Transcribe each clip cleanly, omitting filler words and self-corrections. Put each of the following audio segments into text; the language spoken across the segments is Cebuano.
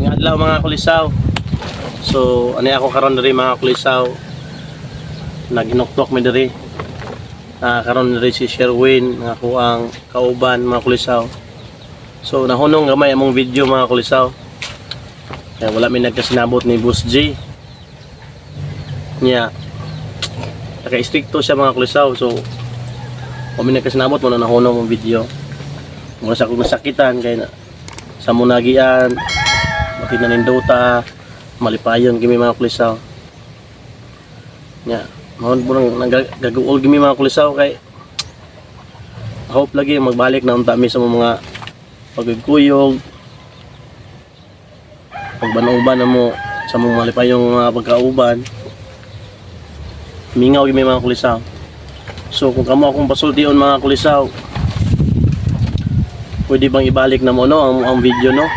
Maayong adlaw, mga kulisaw. So, ano ako karon diri, mga kulisaw. Naginuktok mi diri. Karon diri si Sherwin nga ako ang kauban, mga kulisaw. So, nahunong gamay among video, mga kulisaw. Kaya wala mi nagkasinabot ni Boss G. Nya naka-stricto siya, mga kulisaw. So, wala mi nagkasinabot mo na nahunong ang video. Mura sa akong nasakitan kay na, sa munagian bakit na nindota malipayon kami, mga kulisaw. Nya mahon po nang nagaguol kami, mga kulisaw, kay hope lagi magbalik na unta mi sa mga pagkuyog, pagbanuban na mo sa mga malipayong mga pagkauban. Mingaw kami, mga kulisaw. So kung kamo akong pasultion, mga kulisaw, pwede bang ibalik na mo no ang video no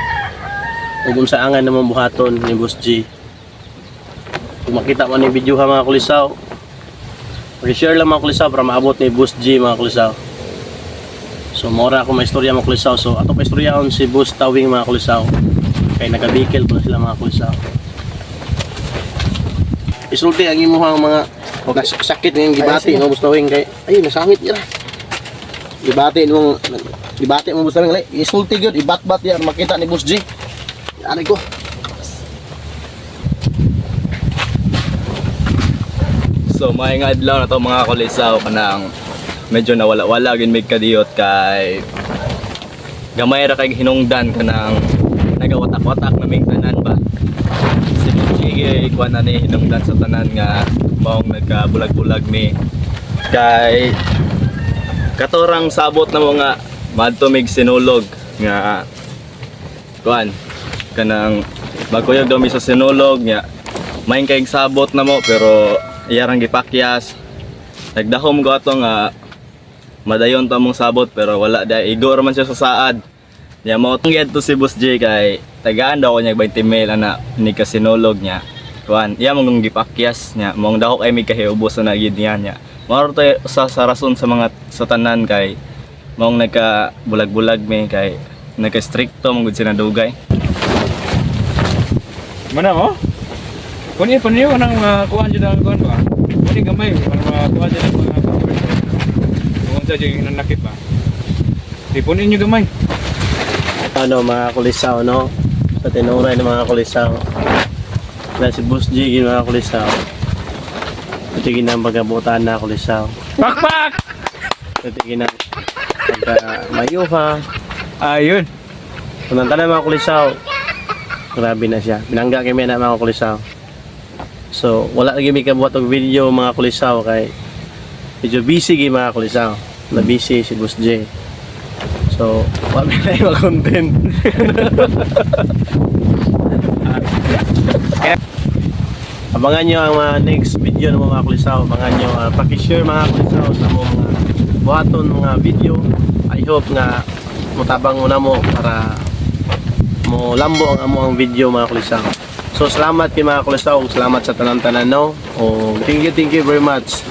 ug unsa angan naman buhaton ni Boss G? Kung makita man ni video ha, mga kulisaw, paki-share lang, mga kulisaw, para maabot ni Boss G, mga kulisaw. So mora ako may istorya, mga kulisaw. So ato pa istoryahon si Boss Tawing, mga kulisaw, kay nagabikil po na sila, mga kulisaw. Isulti ang imuhang mga sakit ngayong gibati no, Boss Tawing, kay ay nasangit niya. Gibati mo, gibati mo, Boss Tawing. Isulti gyud, ibatbat yan makita ni Boss G. Ani ko. So may nga adlaw na to, mga kulisaw, kanang medyo nawala-wala gin mig kadiyot kay gamay ra kay hinungdan, kanang nagawatak-watak na ming tanan ba. Si Chige kuan na ni hinungdan sa tanan nga maong nagkabulag-bulag mi kay katorang sabot na mo nga madto mig sinulog nga kuan, kanang magkuyog daw mi sa sinulog nga may kay sabot na mo, pero iyarang gipakyas. Nagdahom ko ato nga madayon to mong sabot, pero wala da, igo ra man siya sa saad niya. Mo tong to si Boss J kay tagaan daw ko niya 20 mil ana ni kasinulog niya kuan, iya mong gipakyas niya mong dako kay mig kahiubos na gid niya niya. Mao to sa rason sa mga sa tanan kay maong nagka bulag-bulag mi kay nagka-stricto mong gud sinadugay. Mana mo? Kuni pa niyo nang mga kuan jud ang kuan ba? Kuni gamay para mga kuan jud ang mga customer. Kung unsa jud yung nanakit ba? Di punin niyo gamay. Ano, mga kulisaw no, sa tinuray ng mga kulisaw na si Boss G mga kulisaw, ito ginang pagkabutan na kulisaw. Pakpak! Ito ginang pagka mayuha. Ayun. Samantala, mga kulisaw, grabe na siya, binangga kami na, mga kulisaw. So wala lagi may kabuhat og video, mga kulisaw, kay medyo busy gi, mga kulisaw, na busy si Boss J. So wala na yung content. Abangan nyo ang mga next video ng mga kulisaw. Abangan nyo, paki-share, mga kulisaw, sa mga buhaton mga video. I hope nga mutabang mo na mo para mo lambo ang amo ang video, mga kulisaw. So salamat kay mga kulisaw, ug salamat sa tanan-tanan no. O thank you very much.